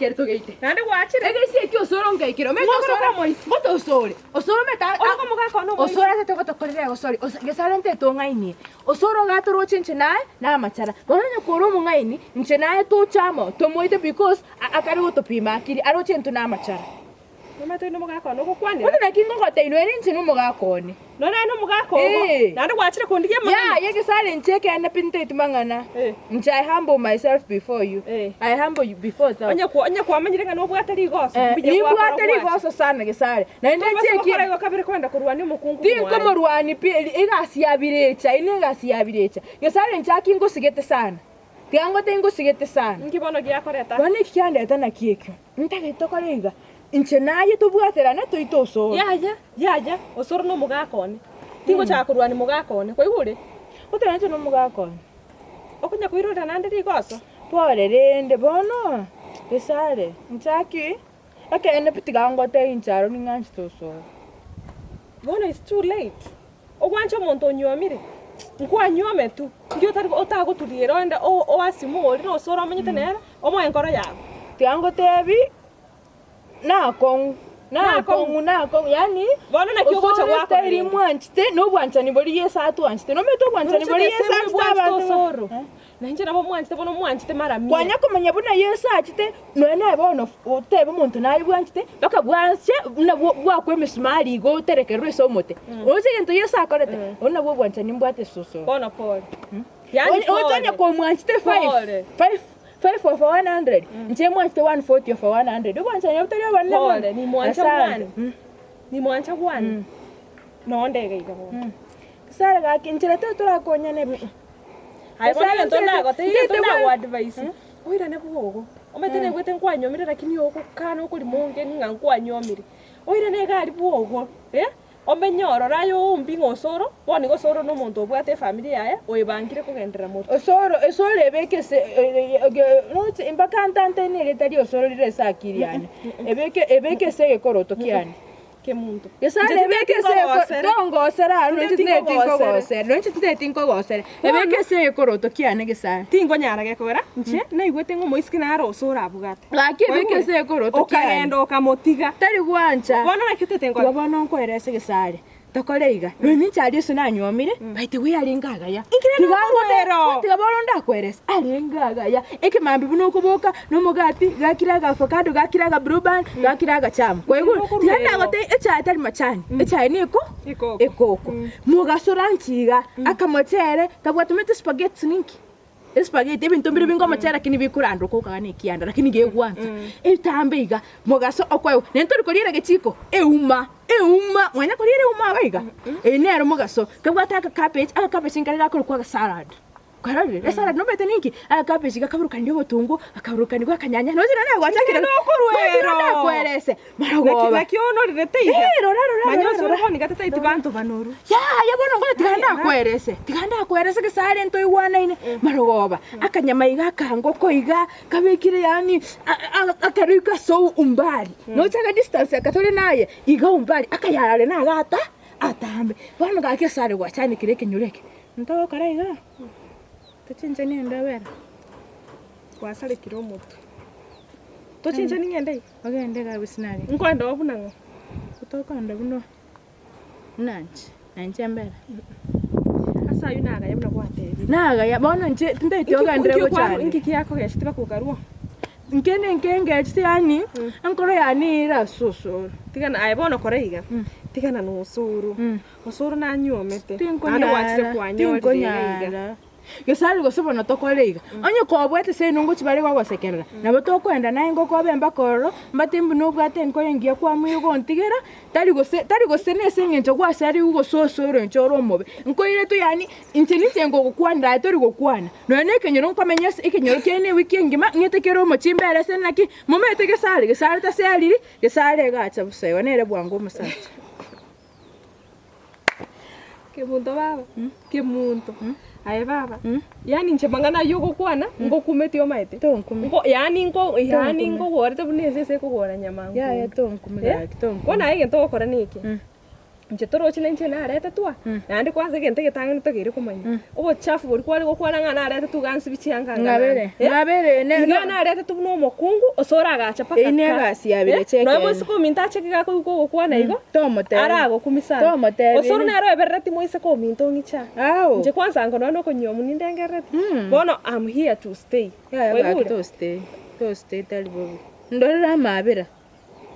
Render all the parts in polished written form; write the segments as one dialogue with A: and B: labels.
A: kere togeite.
B: Naende gwachire.
A: Egesi eki osoro nkaikire. Omanyete
B: Ng'o
A: osoro
B: okoroka omoisia?
A: Ngote osore. Osoro omanyete a-
B: Oroka omogaka one omoisia.
A: Osoro ase togotokorera egosori. Osa gesare ntaete ong'ainie. Osoro iga atoroche inche naye na amachara. Bono onye kore omong'aini, inche naye toche amo tomoite because a- akare gotopima akiri aroche intwe na amachara.
B: Nomanyete oyo nomogaka one ogokwanera.
A: Bono naki ngogotebia nonya ninche nomogaka one.
B: Nonya naye nomogaka ogo,
A: Eh.
B: naende gwachire kondigia amang'ana.
A: Yaya gesare inche ekeene pi ntaeti mang'ana.
B: Eh.
A: Inche I humble myself before you.
B: Eh.
A: I humble you before thou.
B: Onye kwa- onye kwamanyire ng'a nobwate rigoso,
A: Eh,
B: mbuya gwakora
A: nimbwate
B: gwacha.
A: rigoso sana gesare. Naende
B: Tobasa
A: inche
B: gokora
A: eki
B: igo kabere kwenda korwania omokungu mwaye.
A: tinkomorwani pi egasi ya birecha, eye negasi ya birecha. Gesare inche aki ngosigete sana. Tiga ngote ngosigete sana.
B: Inki bono giakoreta?
A: Bono eki kiandeta naki ekio? Ntagete tokore iga, inche naye tobwaterane toite osoro.
B: Yaya, yaya, osoro nomogaka one. Tingochaka korwania mogaka one, kwaigure?
A: Goteba inche nomogaka one.
B: Okonya koirorera naende rigoso.
A: Pore rende bono, gesare, nchaki, ekeene pi tiga ngotebie inche aro ning'anchete osoro.
B: Bono it's too late. Ogwancha omonto onyuomire, nkwanyuometwe, nki otari otagoturiera oende o- oassume oria na osoro omonyete nere, omoe enkoro yago.
A: Tiga ngotebi, nakong'u, nakong'u, nakong'u yaani
B: Bono naki ogocha
A: osoro
B: gwakora
A: estyle
B: rende?
A: mwanchete, na obwanchani boria Yeso atwanchete. Nomanyete obwanchani boria Yeso anchete abanto
B: osoro, na inche nabo mwanchete bono mwanchete mara mia.
A: Kwanya komanya buna Yeso achete, nonya naye bono otebe omonto naye bwanchete, mpaka bwanche buna bwa bwakwa emesumari igo oterekerwe ase omote. Oroche egento Yeso akorete, obwo nabwo obwanchani mbwate ase osoro.
B: Bono pole. Yaani
A: Onye
B: pole.
A: onye komwanchete five,
B: Pole.
A: five, five over 100, inche mwanchete 140 over 100, obwanchani obwo tari obonene mono?
B: Pole, nimwancha
A: Asante.
B: bwane. Nimwancha bwane. Nonde iga iga bono.
A: Sara gaki inchera torakonyane pi.
B: Aye bono egento nagotebia, egento
A: Ntete bwa-
B: nagoadvise, oirane bwogo. Omanyete naigwete nkwanyomire lakini ogokana okorimongeni ng'a nkwanyomire. Oirane iga aria bwogo, eh, omenye ororo aye oumbi ng'a osoro, bono igo osoro na omonto obwate efamiri yaye, oebangire kogenderera motwe.
A: Osoro, osoro ebeke ase roche mpaka ntantenie erieta ria osoro rire ase akili yane. Ebeke ebeke ase egekoroto kiane.
B: Kemunto.
A: Gesare
B: Inche
A: ebeke
B: tinteti
A: ase eko-
B: nkogosere.
A: tongosera aro,
B: Inche
A: inche tinteti
B: tinkogosere.
A: nkogosere, nonya inche tinteti nkogosere. Ebeke ase egekoroto kiane gesare.
B: Tinkonyara gekogera, inche naigwete ng'a omoiseke nare ose orabwate.
A: Gaki ebeke ase egekoroto kiane.
B: Okagenda okamotiga.
A: Tari gwancha.
B: Bono naki otete nkore?
A: Igo bono nkoerese gesare. Tokore iga, nonya inche aria ase nanyuomire, by the way arenge agaya.
B: Inki rende
A: Tiga ngote-
B: okorwero?
A: tiga bono ndakwerese, arenge agaya. Ekemambia buna okoboka, na omogati, gakire aga avocado, gakire aga blue band, gakire agachamu. Kwaigure?
B: Inki
A: Tiga
B: okorwero?
A: ndagotebia echae tari machani, echae na eko
B: Ekoko.
A: ekoko. Mogaso lunch iga, akamochere, kabwate omanyete spaghetti ninki? Espageti, ebinto mbire binge omochere lakini bikorandoka okagana na ekianda lakini gegwansa. Ebitambe iga, mogaso okoegwa, naende tori koriera egechiko, euma, euma, mwanya koriera euma iga iga? Eye nero mogaso, kebwate aka cabbage, aka cabbage nkare gakorokwa agasalad, kwarorire? Esalad nomanyete ninki? Aka cabbage gakaburukanigwa obotunguo, gakaburukanigwa akanyanya, nonya nonye gwachakire
B: Inche nokorwero.
A: Nakoerese,
B: Naki
A: marogoba.
B: naki onorerete iga?
A: Eh, rora, rora,
B: Manya
A: rora,
B: ase
A: rora.
B: oroboni gatataeti banto banoru.
A: Yaya bono ngocha tiga ndakwerese, tiga ndakwerese gesare ntoigwanaine, marogoba, akanyama iga akangoko iga, kabekire yaani a- a- akaroiko ase umbali, nocha aka distance aka tore naye, iga umbali, akayarare naga ata atambe. Bono gaki esare gwachanekire ekenyoro eke, ntogokora igaa, tochenchani endobera.
B: Gwasarekire omotwe. Tochenchani ng'ende iga.
A: Ogende iga gose nare.
B: Nkoenda oo buna ng'o?
A: Otokoenda buna buna inche, na inche mbere.
B: Ase ayio nagaya buna gwatebire.
A: Nagaya, bono inche tintageti ogenderere gochanda.
B: Inki kiakogecha tibakokarua?
A: Inke ninke ngechete yaani, enkoro yane ere ase osoro.
B: Tigana aye bono kora iga, tigana na osoro. Osoro nanyuomete, naende
A: Tinkonyara,
B: gwachire kwanyorire iga iga.
A: tinkonyara. Gesare gose bono tokore iga, onye kobwate seino ngochia bare gogosekerera, nabo tokoenda naye ngokobe mpaka ororo, mbate buna obwate enkoro engiya kwamoigwa gontigera, tari gose tari gose nase eng'encho gwasarigwe gose ose ore inche ore omobe. Nkoiretwe yaani inche ninche ngogokwanera aye tori gokwana, nonya na ekenyoro nkomenya ase ekenyoro kiaino ewiki engima, ng'ete kere omochie mbere ase naki, momanyete Gesare, Gesare taseriri, Gesare iga acha bosa igo nere bwango omosacha.
B: Kemunto baba, kemunto, aye baba, yaani inche mang'ana aywo ogokwana, ngokumeti omaete?
A: Tonkume.
B: Nko yaani nko yaani
A: Tonkume.
B: nkogorete buna esese ekogora nyama
A: Yaya
B: nkunde.
A: tonkume
B: Eh?
A: gaki tonkume.
B: Bono aye egento ogokora neke,
A: Mm.
B: Inche torochi nainche naretetwe aa, naende kwanza egento egetang'ani togeire komanya, obochafu boria kware gokwana ng'a naretetwe iga nsibi chianga ng'a
A: Ng'abere,
B: nane.
A: ng'abere ne-
B: Iga
A: no-
B: naretetwe buna omokungu, ase oragacha mpaka
A: Eyio
B: ka.
A: negasi ya birecha
B: Nonya
A: ekeene.
B: moiseke ominto ache iga akoigwa ogokwana igo,
A: Tomotebi.
B: aragokumia sana.
A: Tomotebi.
B: Osoro nere oeberereti moiseke ominto ong'iche aa.
A: Ao.
B: Inche kwanza ango nonya na okonyuomwa nindengerereti, bono am here to stay.
A: Yaya gaki
B: Waigure?
A: tostay, tostay tari bobe. Ndorere amabera.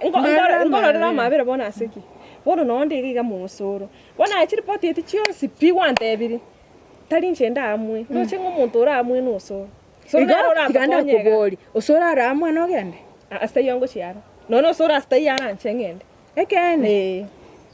B: Nkororera amabera bono ase ki? Bono noo nde iga iga mosoro. Bono aye chiripoti eti chionsi pi gwantebirie, tari inche ndamue, ndoche ng'a omonto oramue nosoro. Osoro
A: Igo
B: nere
A: tiga
B: oragokonye iga.
A: ndakobori, osoro aramue nogende?
B: Aa ase taiyo ngochia aro. Nonya osoro ase taiyo aranche ng'ende.
A: Ekeene?
B: Ee.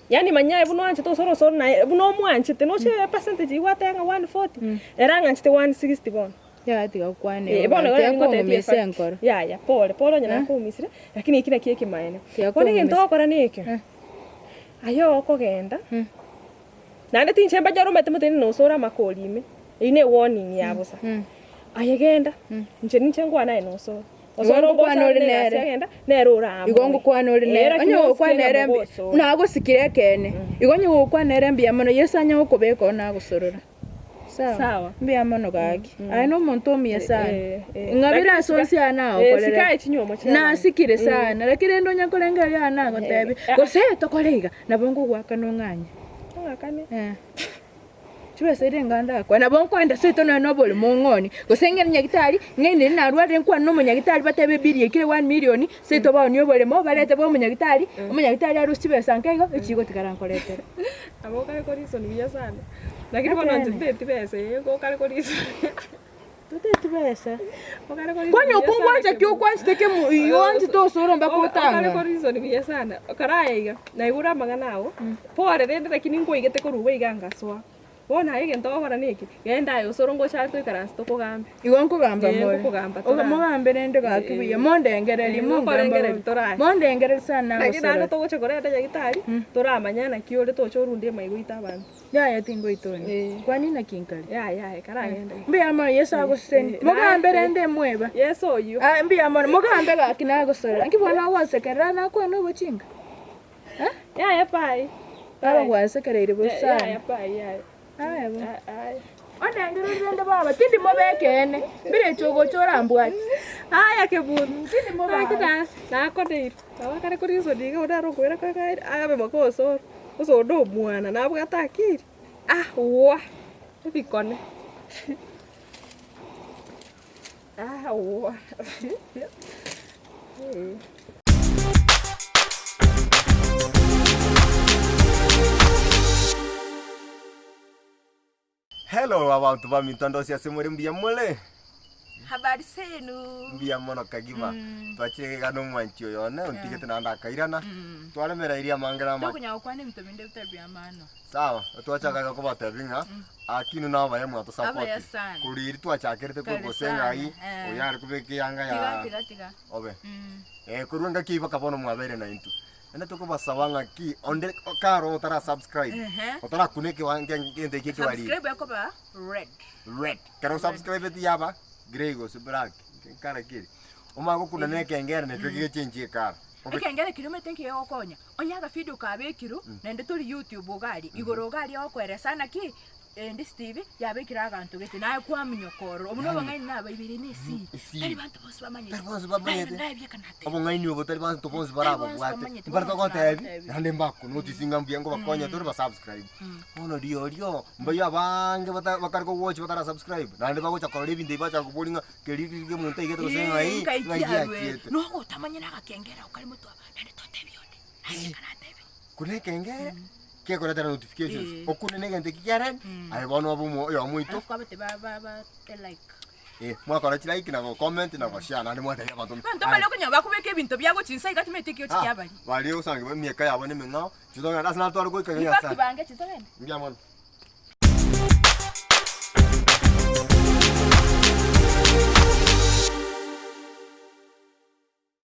B: Yaani manya aye buna oanchete osoro osoro naye buna omwanchete noche percentage igwateba ng'a 140, ere ang'anchete 160 bono.
A: Yaya tiga gokwana
B: Eh,
A: igo
B: bono
A: gaki,
B: igo
A: tiga
B: nari ngotebi
A: kong'umisa
B: efact.
A: enkoro.
B: Yaya, pole, pole onye
A: Eh?
B: nakoumisirie, lakini eki nakio ekemanene.
A: Tiga
B: Bono egento
A: kong'umisa.
B: ogokora neke,
A: Eh.
B: aye okogenda,
A: Mm.
B: naende tinche mbanyore omanyete motenene na ore amakori ime, eyio ne ewarning ya bosa.
A: Mm.
B: Aye genda,
A: Mm.
B: inche ninche nkwane aye na osore.
A: Igo
B: Osore
A: ngokwana
B: ngocha
A: ore
B: are na egasi
A: nere.
B: agenda, nere oraamue.
A: Igo ngokwana ore
B: Eh,
A: nere.
B: lakini
A: Onye gokwana
B: osikie
A: ere
B: ng'a
A: mbi,
B: mogosora.
A: nagosikire ekeene. Igo onye gokwana ere mbuya mono, Yeso anya gokobeka oo nagosorora. Sawa.
B: Sawa.
A: Mbuya mono gaki. Aye nomonto omuya sana.
B: Eh, eh.
A: Ng'abere
B: Lakini
A: ase
B: sika-
A: onsi aya
B: eh,
A: nagokorerete.
B: sikae chinyomo chia abanto.
A: Nasikire sana, lakini rende onya korengereria aya nagotebia,
B: Eh,
A: gose tokore iga, nabo ngogoakana ong'anye.
B: Ong'akane.
A: Eh. Chibesa eria enga ndakore, nabo nkoenda seito nonya na oboremo ong'onie, gose ng'ende nyagitari, ng'ende riria narwarire nkwane na omonyagitari batebe ebill yaikire one million, seito baonie oboremo, barete bwa omonyagitari, omonyagitari arusie chibesa nke igo, echi chigotigara nkoretere.
B: Nabo okare ko reason buya sana. Lakini bono inche nteti besa eye, igo okare ko reason.
A: Toteti besa.
B: Okare ko reason
A: Kwani
B: buya
A: okwo
B: sana
A: ngwancha ki
B: keboo.
A: okwanchete kemo igo oanchete osoro mpaka
B: Okare ko
A: otang'ana.
B: reason buya sana, karaya iga, naigure amang'ana ago, pore rende lakini nkoigete korwa iga iga ngasoa. Bono aye egento ogokora neke, genda aye osoro ngocha are toikaranse tokogambe.
A: Igo nkogamba
B: Eh,
A: more.
B: nkokogamba
A: Oga
B: torabe.
A: mogambe rende gaki buya, mondengererie,
B: Eh,
A: mongamba
B: ngokorengereria
A: bobe.
B: torabe.
A: Mondengererie sana
B: Lakini naende
A: nagosorora.
B: togocha korenta nyagetari, toramanya naki ore toche orunde emaigo oite abanto.
A: Yaya tingoita onde.
B: Eh.
A: Kwani naki nkare?
B: Yaya aye karagende.
A: Mbuya mono Yeso agosesenie.
B: Eh,
A: Mogambe
B: naye-
A: rende mweba.
B: Yeso oyio.
A: Ah, mbuya mono mogambe gaki nagosorora. Nki bono ogonsekerera nakwane obochinga? Eh?
B: Yaya pai.
A: Baba gwansekereire bobe
B: Yaya
A: sana.
B: pai yaya.
A: Aye bo.
B: Aye.
A: Ondengererie rende baba, tindi mobe ekeene. Mbirechi ogocha orambwati.
B: Aya keburu.
A: Tindi mobe
B: Gaki na nakoneire. Nabo akare koreason iga onde aro okoira kore agabe moka osoro. Gose onde omwana nabwate akili, ah wa, ebikone ah wa.
C: Hello abanto baminto ndosi ase more mbuya more?
A: Habari zenu.
C: Mbuya mono kagima. Twachire iga nomwanchi oyo one ontigete naende akairana. Twaremereirie amange na amake.
A: Tokonya gokwana ebinto binde bitari bia maana.
C: Sawa, twachaka iga kobatebia ng'a aki inwe nabaya mwatosupport.
A: Abaya sana.
C: Korwa riria twachakerete
A: Kare
C: korwa gose
A: sana,
C: ng'ai,
A: eh.
C: oyo are kobeka eyanga
A: Tiga
C: ya
A: tiga tiga.
C: obe. Eh, korwa engaki eyio mpaka bono mwabeire naintwe. Naende tokobasaba ng'aki onde kare otara subscribe,
A: Ehe.
C: otarakuna ekewa egento ekio ekebariri.
A: Subscribe ekoba red.
C: Red. Ekero osubscribeti yaba grey gose black, ekara ki eri. Omanye gokuna na ekengere nakio gegechenchia ekara. Obe-
A: Ekengere keria omanyete nki kegokonya, onye agavideo kabekirwe, naende tori youtube iga aria, igoro iga aria ogokoeresa naki, this TV yabekire aganto gete, naye kwaminyoka ororo. Obwo nobong'aini nabaibere na esiri,
C: Esiri.
A: tari banto bonsi bamanyete.
C: Tari bonsi bamanyete.
A: Naye nabieka nateba.
C: Obong'aini obo tari banto bonsi
A: Tari bonsi
C: barabobwate.
A: bamanyete,
C: Mbare
A: bonsi
C: togotebi,
A: nabatebi.
C: naende mbakonotice ng'a mbuya ngobakonya tore basubscribe. Bono rirorio, mbaywo abange bata bakare kowatch batara subscribe, naende bagocha korora ebinto ebi bacha koboria ng'a keria riria omonto aigete gose ng'ai,
A: Ngai
C: ng'ai
A: kiarwete.
C: giachiete.
A: Nogotamanya na agakengere ako kare motwe aba, naende totebia onde, naye nkaratebie.
C: Kuna ekengere, kekoretera notifications,
A: Eh.
C: okune na egento ekio kiarenge, aye bono obe omo oyomo oito.
A: Alafu kwabete ba ba ba te like.
C: Eh, mwakora chilike na gocomment na goshare naende mwatebia abanto
A: Abanto mbare okonyora bakobeka ebinto bia gochinsa iga timanyeti ekio
C: Ah,
A: kiabari.
C: baria osange emiaka yabo nemeng'ao, chitogenda ase natware goika
A: In fact
C: Nyasae.
A: bange chitogende.
C: Mbuya mono.